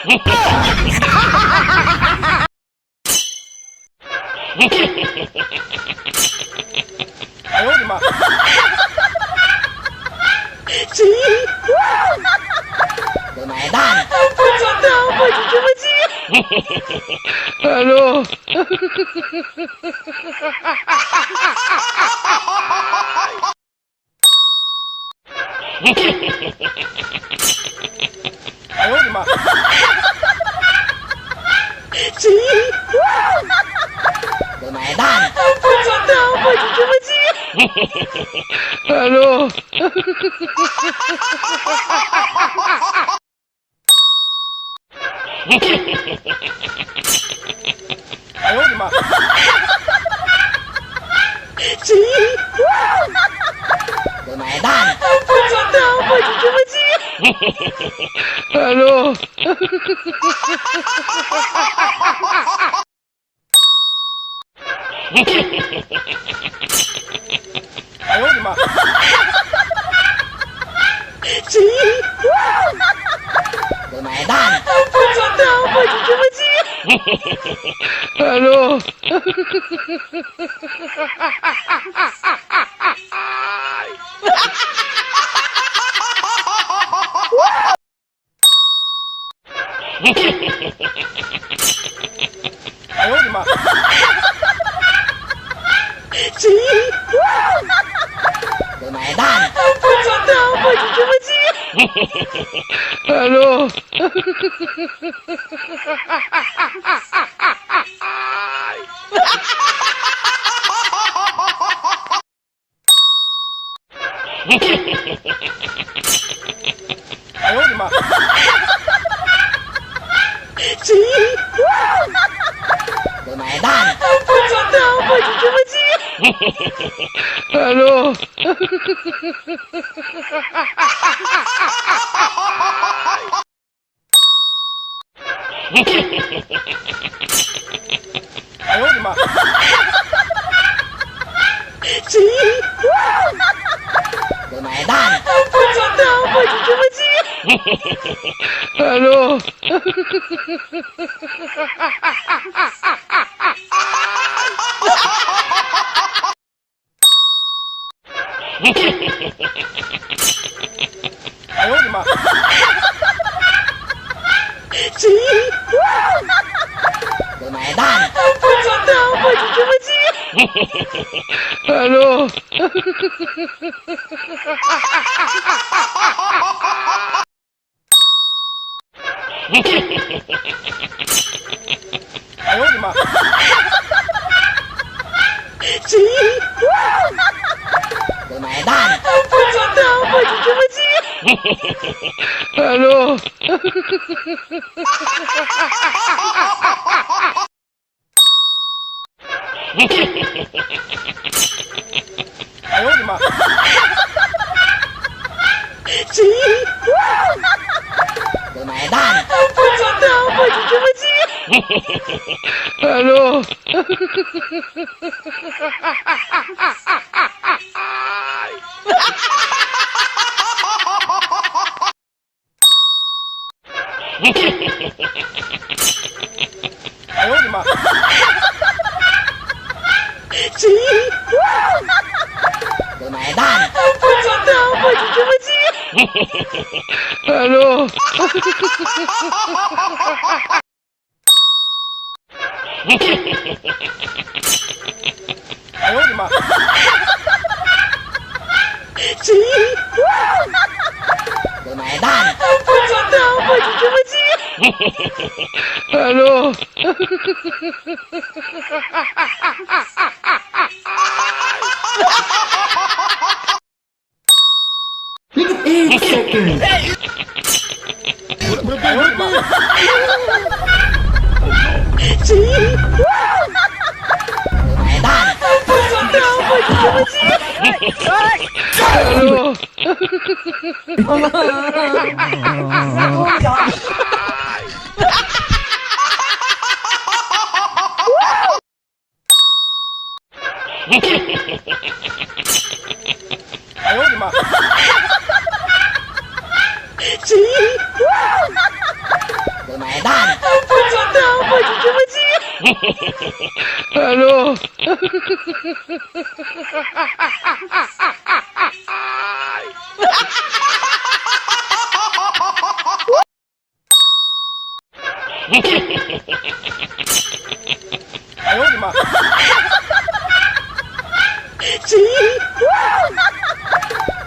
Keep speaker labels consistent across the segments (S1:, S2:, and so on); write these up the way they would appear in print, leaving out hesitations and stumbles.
S1: 哎呦我的妈！
S2: 买单。
S3: 不知道我就这么急。
S4: Hello.
S1: 哎呦我的妈！
S2: 买单。
S3: 不知道我就这么急。
S4: Hello.
S1: 哎呦我的妈！
S2: 买单。
S3: 不知道我就这么急。
S4: Hello.
S1: 哎呦我的妈！
S2: 买单。
S3: 不知道我就这么急。
S4: Hello.
S1: 哎呦我的妈！
S2: 买单。
S3: 不知道我就这么急。
S4: Hello.
S1: 哎呦我的妈！
S2: 买单。
S3: 不知道我就这么急。
S4: Hello.
S1: 哎呦我的妈！
S2: 买单。
S3: 不知道我就这么急。
S4: Hello.
S1: 哎呦我的妈！
S2: 买单。
S3: 不知道我就这么急。
S4: Hello.
S1: 哎呦我的妈！
S2: 买单。
S3: 不知道我就这么急。
S4: Hello.
S1: 哎呦我的妈！
S2: 买单。
S3: 不知道我就这么急。
S4: Hello.
S1: 哎呦我的妈！
S2: 买单。
S3: 不知道我就这么急。
S4: Hello.
S1: 哎呦我的妈！
S2: 买单。
S3: 不知道我就这么急。
S4: Hello.
S1: 哎呦我的妈！
S2: 买单。
S3: 不知道我就这么急。
S4: Hello.
S1: 哎呦我的妈！
S2: 买单。
S3: Hello.
S1: 哎呦我的妈！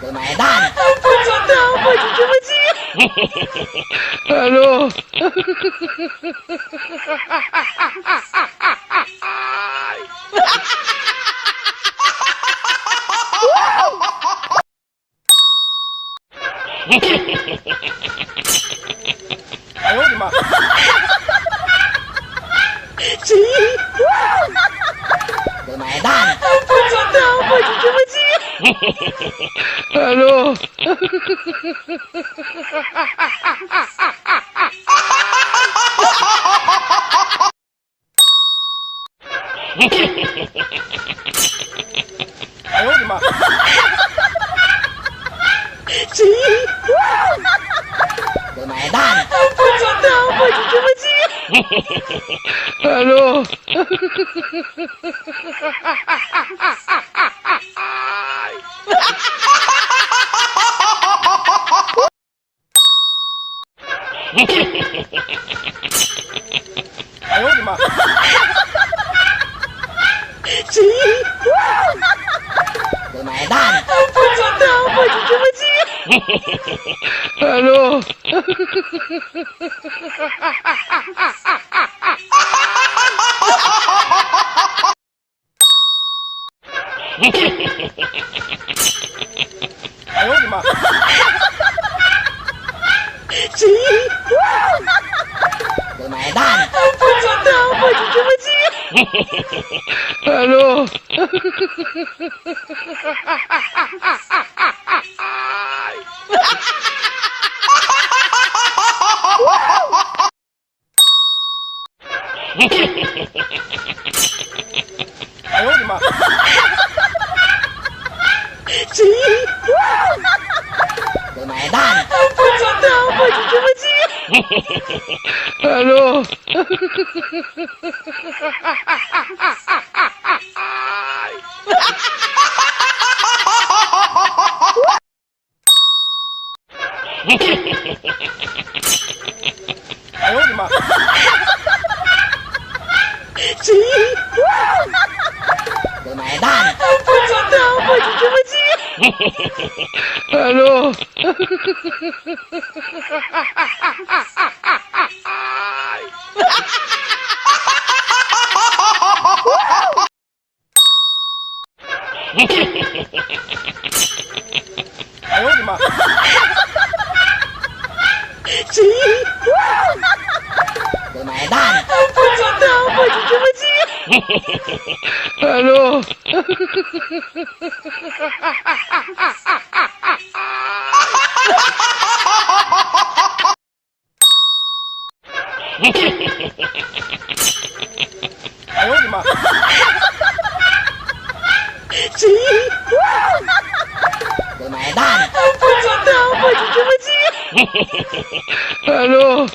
S2: 我买单。
S3: 不知道我就这么急。Hello。
S1: 哎呦我的妈！
S2: 我买单。
S3: 不知道我就这么急。Hello。
S1: 哎呦我的妈！
S2: 我买单。
S3: 不知道我就这么急。Hello。
S1: 哎呦我的妈！
S2: 我买单。
S3: 不知道我就这么急。Hello。
S1: 哎呦我的妈！
S2: 我买单。
S3: 不知道我就这么急。Hello。
S1: 哎呦我的妈！
S2: 我买单。
S3: 不知道我就这么急。Hello。
S1: 哎呦我的妈！
S2: 我买单。
S3: 不知道我就这么急。Hello。
S1: 哎呦我的妈！
S2: 我买单。
S3: 不知道我就这么急。Hello。
S1: 哎呦我的妈！
S2: 我买单。
S3: 不知道我就这么急。Hello。